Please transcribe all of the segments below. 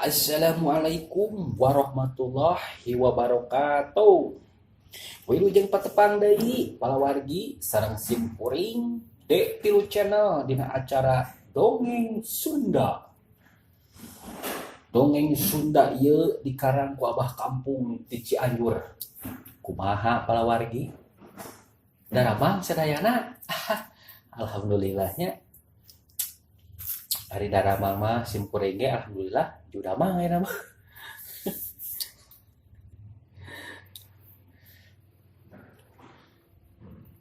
Assalamualaikum warahmatullahi wabarakatuh. Wilujeng patepang deui palawargi sareng sim kuring D3 Channel dina acara Dongeng Sunda. Dongeng Sunda ieu dikarang ku Abah Kampung ti Cianjur. Kumaha palawargi? Daramang sadayana? Alhamdulillahnya. Ari daramang mah sim kuring ge alhamdulillah judamang ayeuna mah.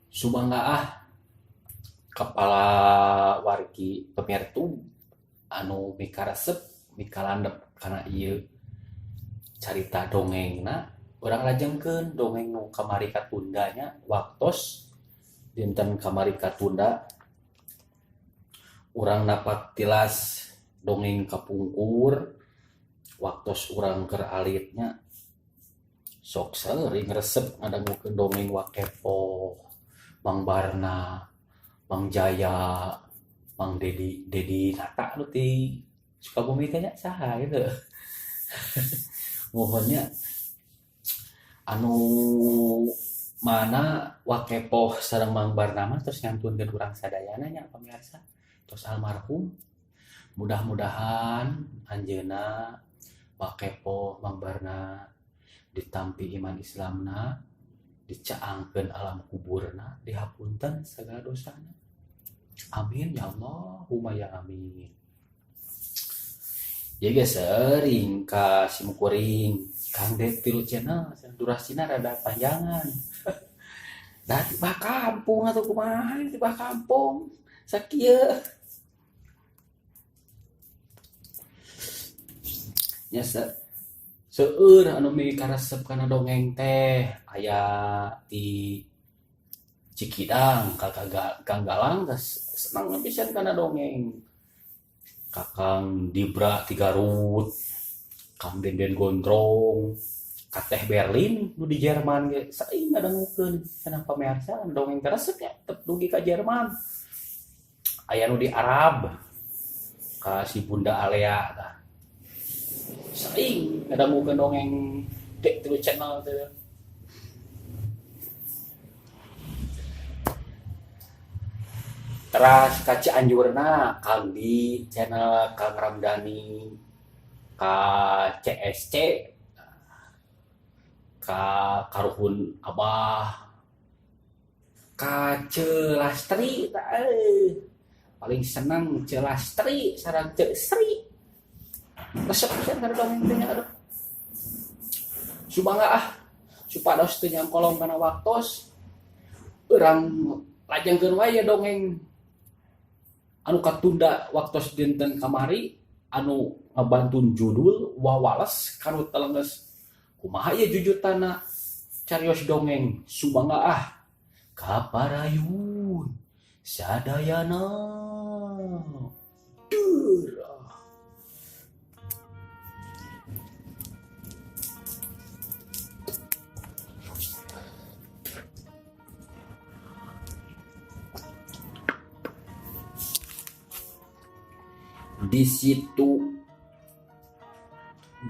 Sumangga ah kepala wargi pemirtu anu mikaresep mikalandep kana ieu carita dongengna urang lajengkeun dongeng nu kamari katunda nya waktos dinten kamari katunda urang napak tilas dongeng kapungkur waktos urang keur alitnya sok seuring resep ngadangukeun dongeng Wakepo, Mang Barna, Mang Jaya, Mang Dedi, Dedi Nata nu ti Sukabumi teh nya saha gitu. Muhunnya anu mana Wakepo sareng Mang Barna mah tos ngantunkeun urang sadayana nya pamirsa. Tos almarhum. Mudah-mudahan anjeunna Wakepo Mang Barna ditampi iman Islamna, dicaangkeun alam kuburna, dihapunten segala dosana. Amin ya Allahumma ya amin. Ya geus seuring ka simkuring Kang D3 Channel durasina rada panjangan. Da tibah kampung atuh kumaha tibah kampung sakieu. Nya seueur anu mikaresep kana dongeng teh aya ti Cikidang ka Kang Galang seneng pisan kana dongeng. Kakang Dibra ti Garut, Kang Denden Gondrong, ka Teh Berlin nu di Jerman ge seuing ngadangukeun cenah pamirsa dongeng teh resep nya teu dugi ka Jerman. Aya nu di Arab ka si Bunda Alea tah. Seuing ngadangukeun dongeng D3 Channel teh. Teras ka Cianjurna Kang di channel Kang Ramdhani, ka CSC, ka Karuhun Abah, ka Celastri tah paling seneng Celastri sareng Ceu Sri. Resep pisan kana dongeng teh nya aduh. Sumangga ah supados teu nyangkolong kana waktos urang lajengkeun wae dongeng anu katunda waktos dinten kamari anu ngabantun judul wawales kanu telenges kumaha ieu jujutana carios dongeng sumangga ah kaparayun sadayana. Deur. Di situ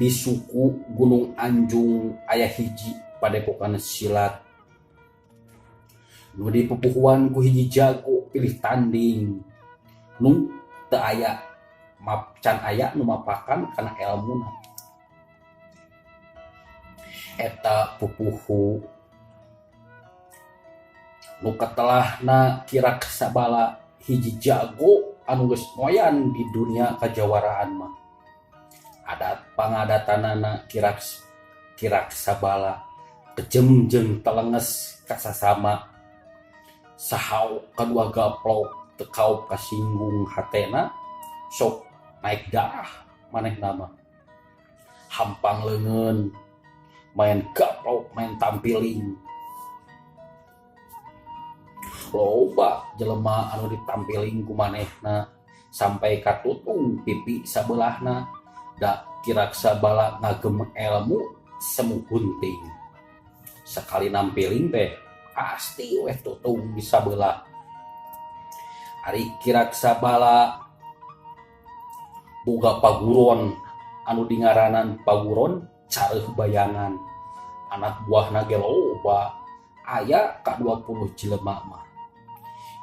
di suku Gunung Anjung aya hiji padepokan silat nu dipupuhuan ku hiji jago pilih tanding nu teu aya can aya nu mapakan kana elmuna. Eta pupuhu nu katelahna Ki Raksabala hiji jago anu geus moyan di dunia kajawaraan mah. Adat pangadatanana Ki Raksabala kejem jeung telenges kasasama sahau kadua gaplok teu kaop kasinggung hatena sok naik darah manehna mah. Hampang leungeun Main gaplok, main tampiling. Loba jelema anu ditampiling ku manehna sampai katutung pipi sabelahna da Ki Raksabala ngagem elmu semu gunting. Sekali nampiling teh pasti weh tutung di sabelah. Ari Ki Raksabala boga paguron anu dingaranan paguron careuh bayangan. Anak buahna ge loba, aya ka 20 jelema mah.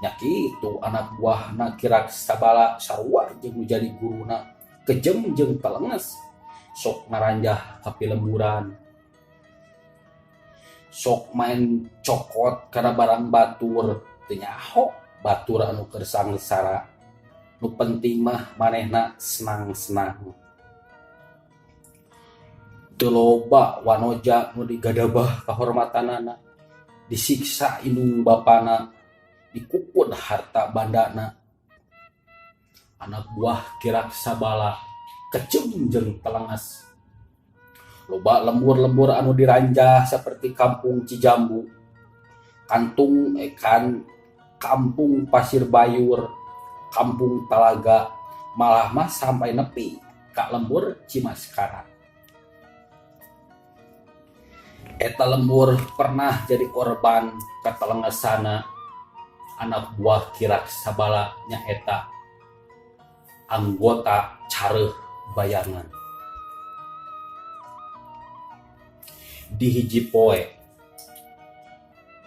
Nya kitu anak buahna Ki Raksabala sarua jeung nu jadi guruna, kejem jeung telenges, sok ngaranjah ka pilemburan. Sok main cokot kana barang batur, teu nyaho batur anu keur sangsara. Nu penting mah manehna senang-senang. Teu loba wanoja nu digadabah kahormatanana, disiksa indung bapana, dikukud harta bandana. Anak buah Ki Raksabala kejem jeung telenges. Loba lembur-lembur anu diranjah seperti kampung Cijambu, kantung ekan, kampung Pasir Bayur, kampung Talaga, malah mah sampai nepi ka lembur Cimaskara. Eta lembur pernah jadi korban katelengesana anak buah Ki Raksabala nyaeta anggota careuh bayangan. Di hiji poe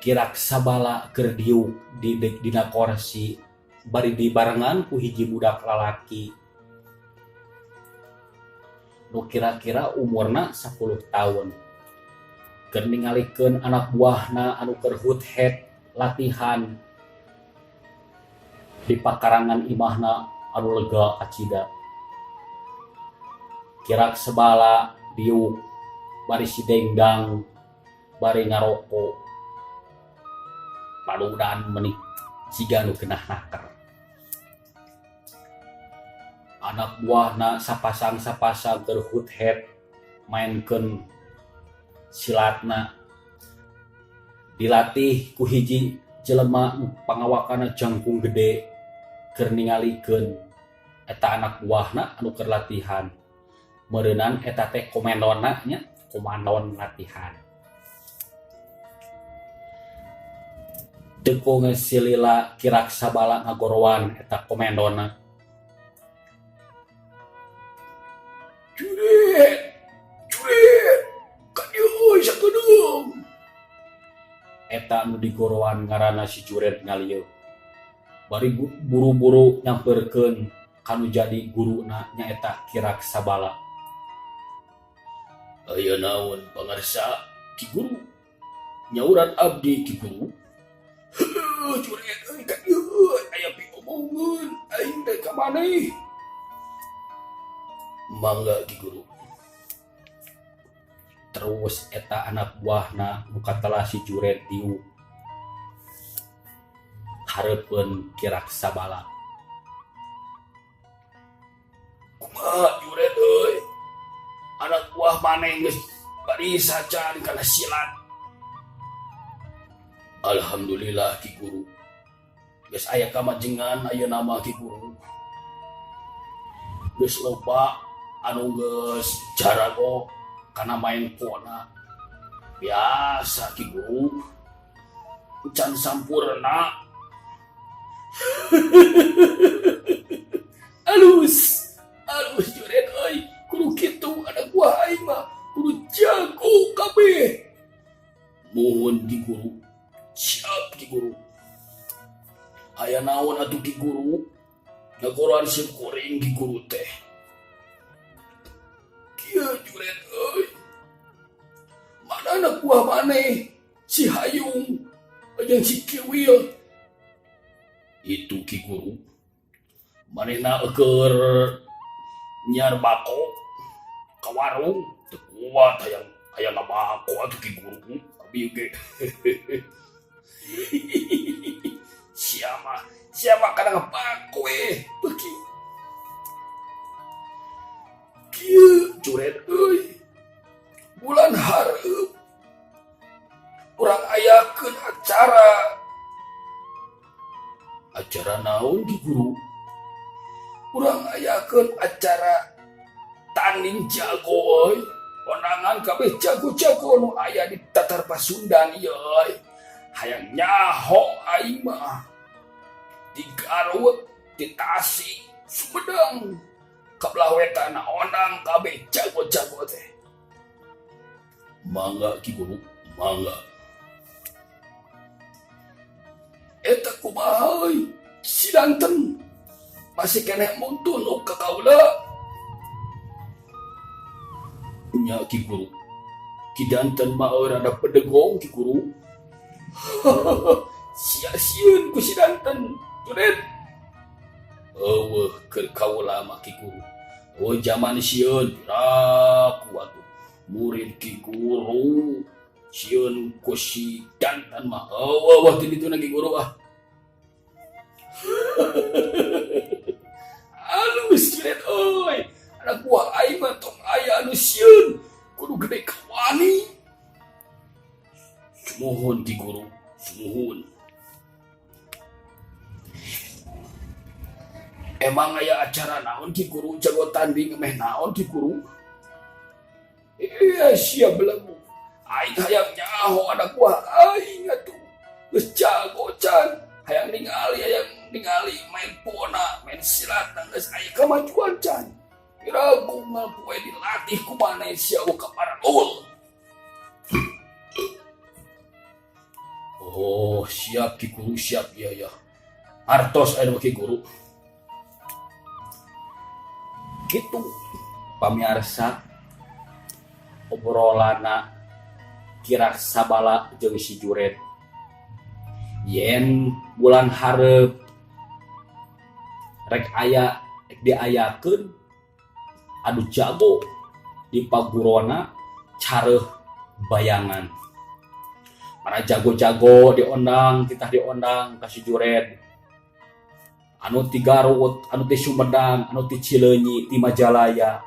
Ki Raksabala keur diuk di dina korsi bari dibarengan ku hiji budak lalaki nu kira-kira umurna 10 tahun. Keur ningalikeun anak buahna anu keur hut-het latihan di pakarangan imahna anu lega acida. Ki Raksabala diuk bari sidengdang bari ngaroko padudan menik siga nu genah naker. Anak buahna sapasang-sapasang keur hut-het mainkeun silatna dilatih ku hiji jelema nu pangawakana jangkung gede keur ningalikeun eta anak buahna anu keur latihan. Meureunan eta teh komandonna nya, komandon latihan. Teu geus silila Ki Raksabala ngagorowan eta komandonna. Jurit, jurit, ka dieu euy sakedeung. Eta nu digorowan ngaranna si Juret ngalieu. Bari buru-buru nyamperkeun kanu jadi guruna nyaeta Ki Raksabala. Aya naon pangarsa Ki Guru? Nyauran abdi Ki Guru. Heuh, Juret euy ka dieu euy aya piomongeun aing teh ka maneh. Mangga Ki Guru. Terus eta anak buahna nu katelah si Juret diuk hareupeun Ki Raksabala. Kumaha Juret euy? Anak buah maneh geus barisa can kana silat. Alhamdulillah Ki Guru. Geus aya kamajengan ayeuna mah Ki Guru. Geus loba anu geus jarago kana main pona. Biasa Ki Guru. Can sampurna. Alus, alus Juret euy, kudu kitu anak buah aing mah, kudu jago kabeh. Nuhun Ki Guru. Siap Ki Guru. Aya naon atuh Ki Guru? Ngagoroan sim kuring Ki Guru teh. Kieu Juret euy. Mana anak buah maneh? Si Hayung jeung si Kiwil. Itu Ki Guru. Manehna keur nyiar bako ka warung teu kuat hayang hayang ngabako atuh Ki Guru. Abi ge. Siapa siapa kana ngabako we beuki. Kieu Juret euy. Bulan hareup urang ayakeun acara. Acara naon Ki Guru? Urang ayakeun acara tanding jago euy. Kondangan kabeh jago-jago nu aya di Tatar Pasundan ieu euy. Hayang nyaho aing mah. Di Garut, di Tasik, Sumedang, ka belah wetan ondang kabeh jago-jago teh. Mangga Ki Guru, mangga. Eta kumaha euy, si Danten masih keneh mun tunuk ka kaula. Nya Ki Guru, Ki Danten mah euy rada pedegong Ki Guru. Sia sieun ku si Danten, Junet. Eueuh keur kaula mah Ki Guru. Oh jaman sieun piraku atuh murid Ki Guru sieun ku si Danten mah. Eueuh ti dituna Ki Guru ah. Alus Junet euy. Anak buah aing mah tong aya anu sieun, kudu gede kawani. Sumuhun Ki Guru, sumuhun. Emang aya acara naon Ki Guru jago tanding meh naon Ki Guru? Iya sia belagu. Aing hayang nyaho anak buah aing atuh. Geus jago can. Hayang ningali main pona, main silat geus aya kamajuan can. Piraku ngaku dilatih ku maneh sia ka paralul. Oh, siap Ki Guru, siap iya ya. Artos aya Ki Guru. Kitu pamiarsa obrolana Ki Raksabala jeung si Juret. Yen bulan hareup rek aya rek diayakeun adu jago di pagurona careuh bayangan. Para jago-jago diondang, titah diondang ka si Juret. Anu ti Garut, anu ti Sumedang, anu ti Cileunyi, ti Majalaya,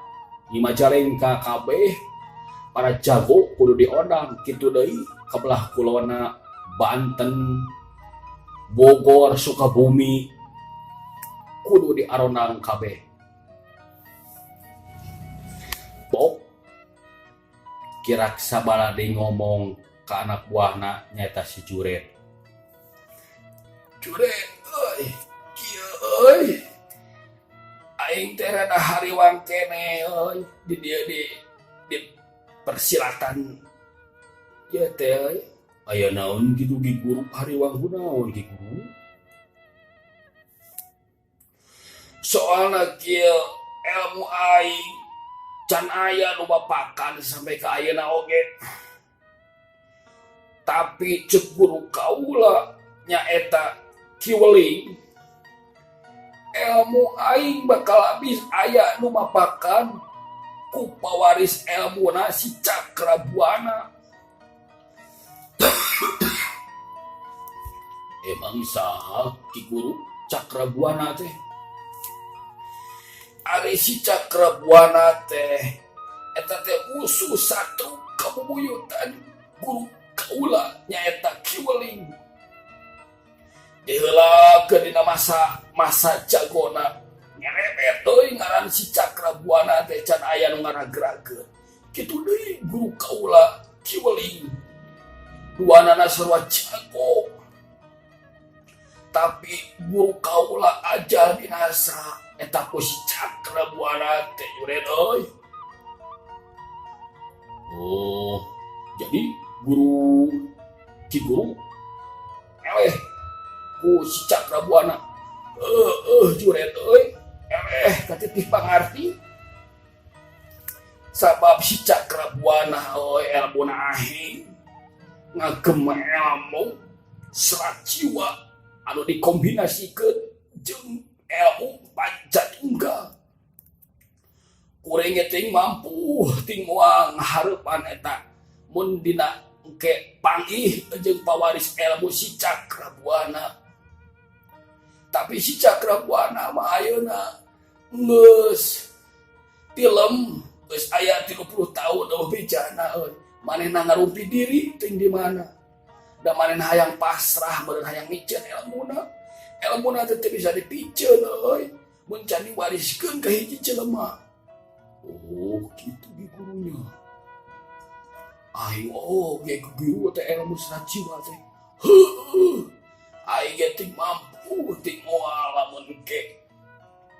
di Majalengka kabeh para jago kudu diondang kitu deui ka belah kulona Banten, Bogor, Sukabumi kudu diarondang kabeh. Pok Ki Raksabala deui ngomong ka anak buahna nyaeta si Juret. Juret euy, kieu euy. Aing teh rada hariwang keneh euy di dieu di persilatan ieu teh euy. Aya naon kitu Ki Guru hariwang kunaon Ki Guru? Soalna kieu ilmu aing can aya nu bapakan sampai ka ayeuna oge. Tapi ceuk guru kaula nyaeta Ki Weling, ilmu aing bakal habis aya nu mapakan ku pawaris ilmuna si Cakrabuana. Emang saha Ki Guru Cakrabuana teh? Ari si Cakrabuana teh eta teh musuh satu kabubuyutan guru kaula nyaeta Ki Weling. Diheulakeun dina masa jagona ngerebet euy ngaran si Cakrabuana teh can aya nu ngaragrageun. Kitu deui guru kaula Ki Weling. Duanana sarua jago. Tapi guru kaula aja binasa eta ku si Cakrabuana teh juret euy. Oh, jadi guru Ki Guru eleh ku si Cakrabuana. Juret euy, eleh katitih pangarti. Sabab si Cakrabuana euy elmuna ahing ngagem ilmu serat jiwa anu dikombinasikeun jeung ilmu panca tunggal. Kuring ge ting mampu ting moal ngahareupan eta mun dina engke panggih jeung pawaris ilmu si Cakrabuana. Tapi si Cakrabuana mah ayeuna geus tilem geus aya 30 tahun eueuh bejana euy. Manehna ngarumpi diri teuing di mana. Da manehna hayang pasrah meureun hayang miceun elmuna. Elmuna teh teu bisa dipiceun euy. Mun can diwariskeun ka hiji jelema. Oh, kitu ge gurunya. Aing oge ku guru teh elmu serat jiwa teh. Heueuh. Aing ge teu mampu teu moal lamun ge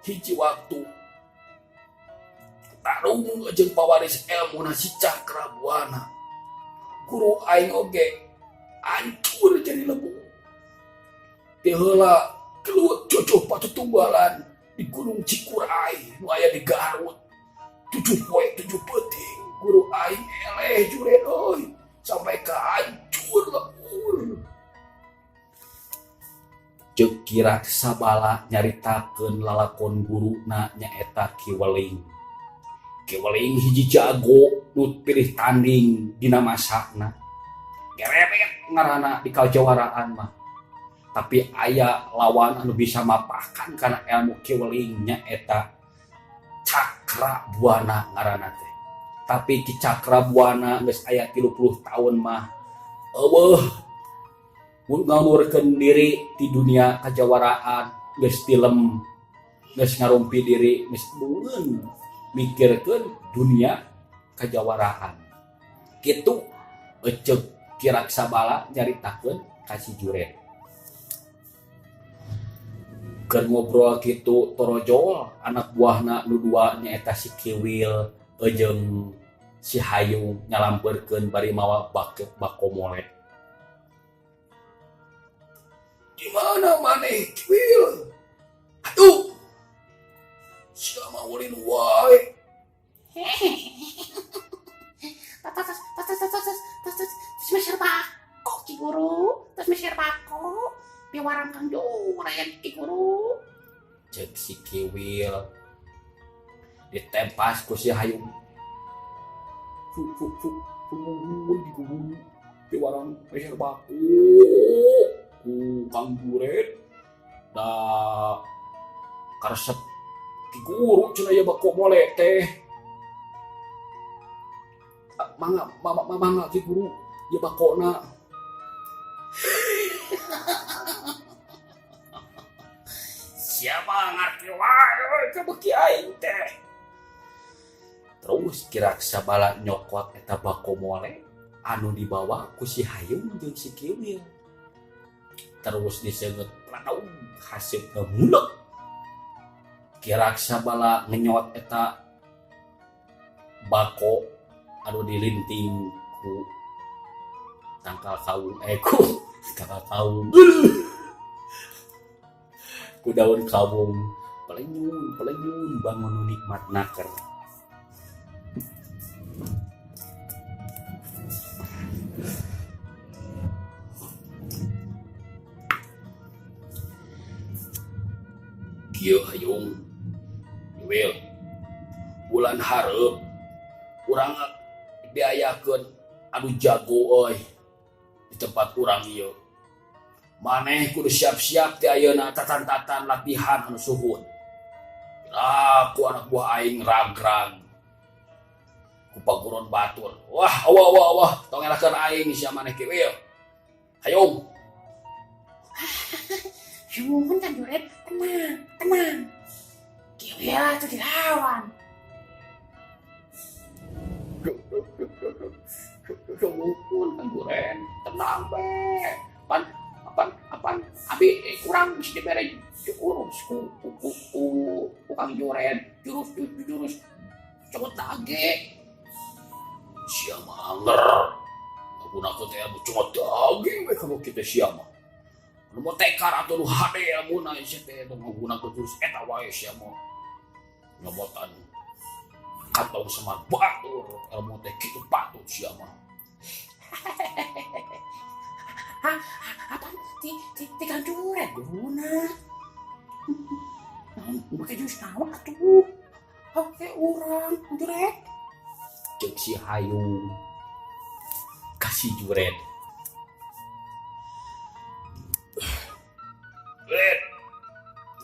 hiji waktu tarung jeung pawaris elmuna si Cakra Buana. Guru aing oge hancur jadi lebu. Ti heula gelut cucuh patutunggalan di Gunung Cikuray nu aya di Garut. 7 poe 7 peuting guru aing eleh juren euy sampai ka hancur lebur. Ceuk Ki Raksabala nyaritakeun lalakon guruna nyaeta Ki Weling. Ki Weling hiji jago nu pilih tanding dina masana. Gerebet ngaranna di kajawaraan mah. Tapi aya lawan anu bisa mapakan kana ilmu Ki Weling nyaeta Cakra Buana ngaranna teh. Tapi Ki Cakra Buana geus aya 30 tahun mah eueuh ngangurkeun diri di dunia kajawaraan, geus tilem, geus ngarumpi diri, geus beungeun mikirkeun dunia kajawaraan. Kitu eceuk Ki Raksabala nyaritakeun ka si Juren. Keur ngobrol kitu torojol anak buahna nu dua nyaeta si Kiwil jeung si Hayung nyalampeurkeun bari mawa bako mole. Di mana maneh Kiwil? Aduh. Sia mah ulin wae. Tos meser bako Ki Guru, tos meser bako. Piwarang Kang Juren Ki Guru. Ceuk si Kiwil ditempas ku si Hayung. Fu fu fu fu Ki Guru piwarang meser bako ku Kang Juren. Da karesep Ki Guru cenah ieu bako mole teh. Mangga, mama, mangga Ki Guru ieu bakona. Siapa ngarti wae euy ka beuki aing teh. Terus Ki Raksabala nyokot eta bako mole anu dibawa ku si Hayung jeung si Kiwil. Terus diseungeut pladaung haseupna mulek. Ki Raksabala ngenyot eta bako anu dilinting ku tangkal kawung, ku tangkal kawung. Ku daun kawung pelenyun pelenyun bangun nu nikmat naker. Kieu Hayung Wil bulan hareup urang diayakeun anu jago euy di tempat urang ieu. Maneh kudu siap-siap ti ayeuna tatan-tatan latihan anu suhun. Aku anak buah aing rag-rag ku paguron batur. Wah, wah, wah, wah, tong ngelakeun aing sia maneh ki Wil. Hayung. Suhun Kang Juren, tenang, tenang. Kiwil atuh dilawan. Suhun Kang Juren, tenang we. Pan, apan, apan, abi kurang geus dibere jurus ku Kang Juren. Jurus, jurus, jurus. Cokot dage. Sia mah anger. Ngagunakeun teh ilmu cokot dage we kalau kita sia mah. Anu mau tekar atau nu hade ilmuna sia teh tong ngagunakeun jurus eta wae sia mah. Nyobotan kantong semar batur ilmu teh kitu patut sia mah. Hah, apaan? Ti Kang Juren guruna. Naon make jurus naon atuh? Oke urang Juret. Ceuk si Hayung kasih Juret. Juret.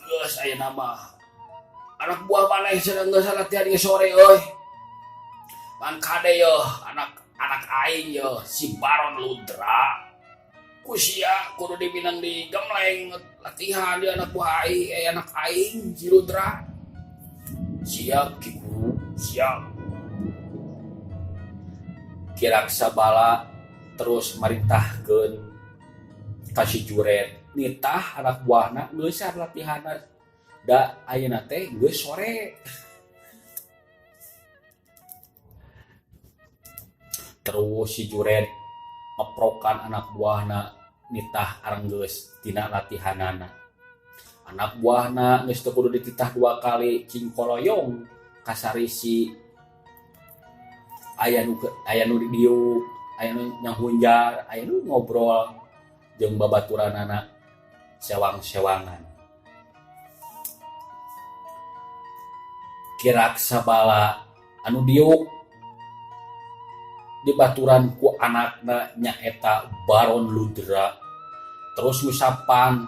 Geus aya nama. Anak buah maneh cenah geus latihan ieu sore euy. Pan kade yeuh anak Anak aing ye si Baron Ludra. Ku sia kudu diminang di gemleng latihan di anak buah aing, anak aing si Ludra. Siap Ki Guru, siap. Ki Raksabala terus marintahkeun ka si Juret nitah anak buahna geusan latihanna da ayeuna teh geus sore. Terus si Juret ngeprokan anak buahna nitah arenggeus tina latihanana. Anak buahna geus teu kudu dititah dua kali cing koloyong kasarisi aya nu didiuk, aya nu nyahunjar, aya nu ngobrol jeung babaturanana sewang-sewangan. Ki Raksabala anu diuk dibaturan ku anakna nyaeta Baron Ludra terus ngusapan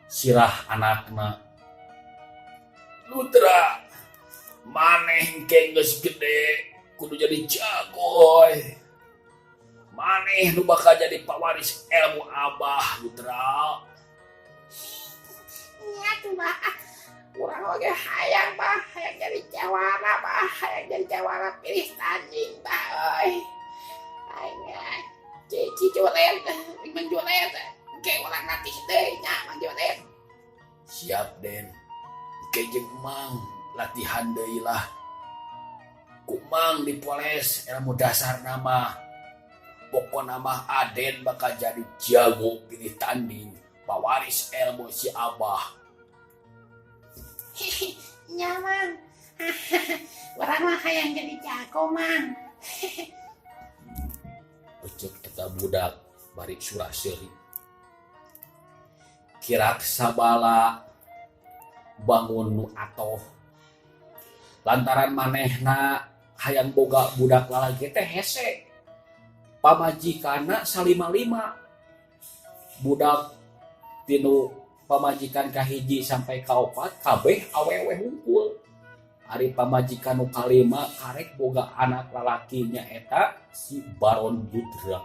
sirah anakna. Ludra, maneh engke geus gede kudu jadi jago. Maneh nu bakal jadi pawaris ilmu abah Ludra. Nya tuh bah, urang oge hayang bah, hayang jadi jawara bah, hayang jadi jawara pilih tanding bah euy. Aing Ci Juret, Mang Juret, engke urang latih deui nya Mang Juret. Siap Den, engke jeung Mang latihan deui lah. Ku Mang dipoles ilmu dasar nama. Pokona mah Aden bakal jadi jago pilih tanding, pawaris ilmu si Abah. Nya Mang, urang mah hayang jadi jago Mang. Ucuk eta budak bari surah-seuri. Ki Raksabala bangun nu atoh. Lantaran manehna hayang boga budak lalaki teh hese. Pamajikanna salima-lima. Budak tinu pamajikan kahiji sampai kaopat kabeh awewe hungkul. Ari pamajikan nu kalima karek boga anak lalaki nyaeta si Baron Ludra.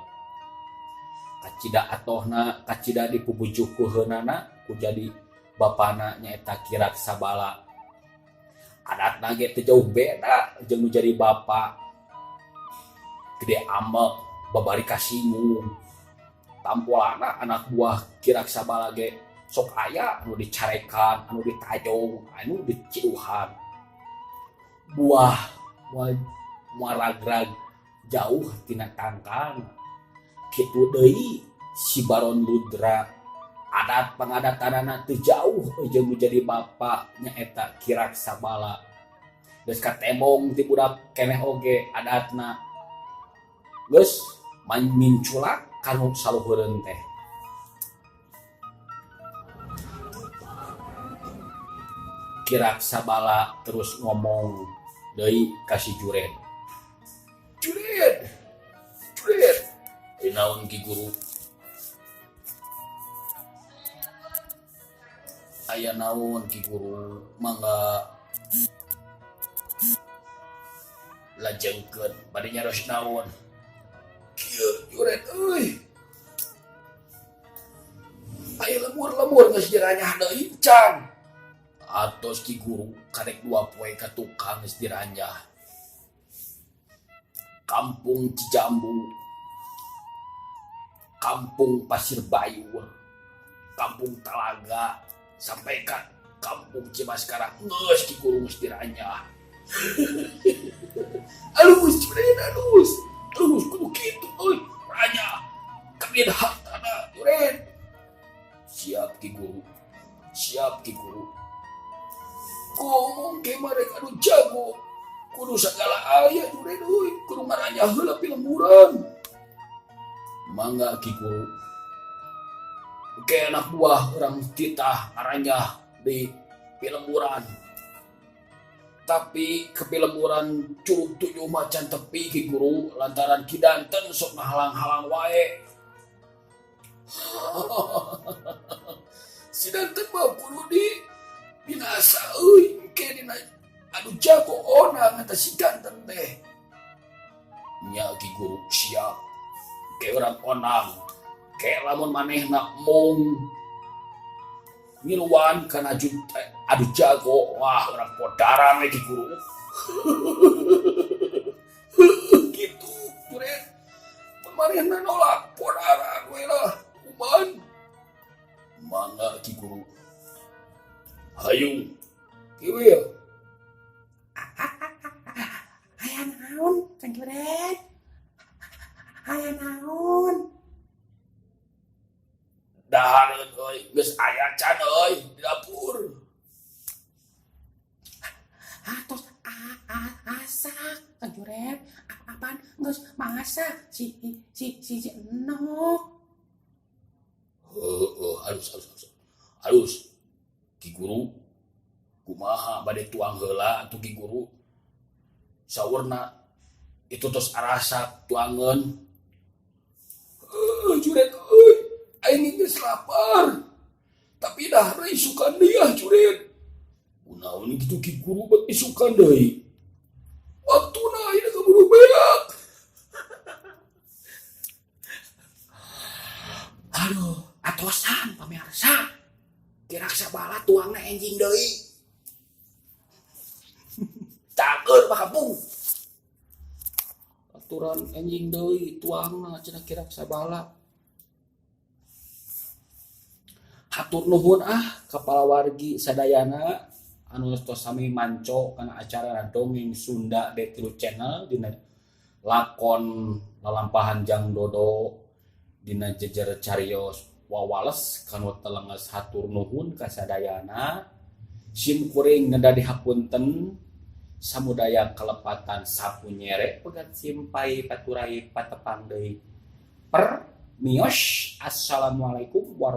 Kacida atohna, kacida dipupujuh ku heunana ku jadi bapana nyaeta Ki Raksabala. Adatna ge teu jauh beda jeung nu jadi bapa. Gede ambek babari kasinggung. Tampolana anak buah Ki Raksabala ge sok aya anu dicarekan, anu ditajong, anu diciduhan. Buah muaragrag jauh tina tangkal. Kitu deui si Baron Ludra adat pangadatanana teu jauh jeung nu jadi bapa nyaeta Ki Raksabala. Geus katembong ti budak keneh oge adatna. Geus minculak kanu saluhureun teh. Ki Raksabala terus ngomong deui ka si Juret. Juret, Juret, naon Ki Guru? Aya naon Ki Guru? Mangga lajengkeun bade nyaros naon? Kieu Juret euy. Aya lemur-lemur geus diranyah deui can. Atos Ki Guru karek dua poe ka tukang geus diranjah. Kampung Cijambu, Kampung Pasir Bayur, Kampung Talaga, sampai ka Kampung Cimaskara geus Ki Guru geus diranjah. Alus Juret, alus. Alus kudu kitu euy, ranyah. Kabin hartana Juret. Siap Ki Guru. Siap Ki Guru. Ngomong ke marek anu jago. Kudu sagala aya Juret euy, kudu ngaranyah heula pilemburan. Mangga Ki Guru. Ke anak buah urang titah ngaranyah di pilemburan. Tapi ke pilemburan curug tujuh macan tepi Ki Guru lantaran Ki Danten sok ngahalang-halang wae. Si Danten mah kudu di binasa euy, ke dina anu jago onang eta si Danten teh. Nya Ki Guru, siap. Ke urang onang. Ke lamun manehna mung ngiluan kana adu jago, wah urang podaran we Ki Guru. Gitu, juret. Mun manehna nolak podaran we lah, kuman. Mangga Ki Guru. Hayu. Kieu ya. Aya naon, Kang Juret? Aya naon? Dahareun euy, geus aya can euy di dapur. Atos asak, Kang Juret. Apaan geus masak si si si si Enok. Heueuh, halus halus halus. Halus. Ki Guru, kumaha bade tuang heula atuh Ki Guru? Saurna itu tos arasak tuangeun. Heueuh, juret euy, aing geus lapar. Tapi dahar isukan deui ah juret. Kunaon kitu Ki Guru bet isukan deui? Waktuna ayeuna kaburu beak. Aduh, atosan pamirsa. Ki Raksabala tuangna enjing deui. Cager mah kampung. Aturan enjing deui tuangna cenah Ki Raksabala. Hatur nuhun ah ka palawargi sadayana anu tos sami manco kana acara Dongeng Sunda D3 Channel dina lakon lalampahan Jang Dodo dina jejer carios wawales kanu telenges hatur nuhun ka sadayana. Sim kuring ngeda dihapunten samudaya kelepatan sapu nyere pegat simpai paturai patepang deui per mios. Assalamualaikum warahmatullahi.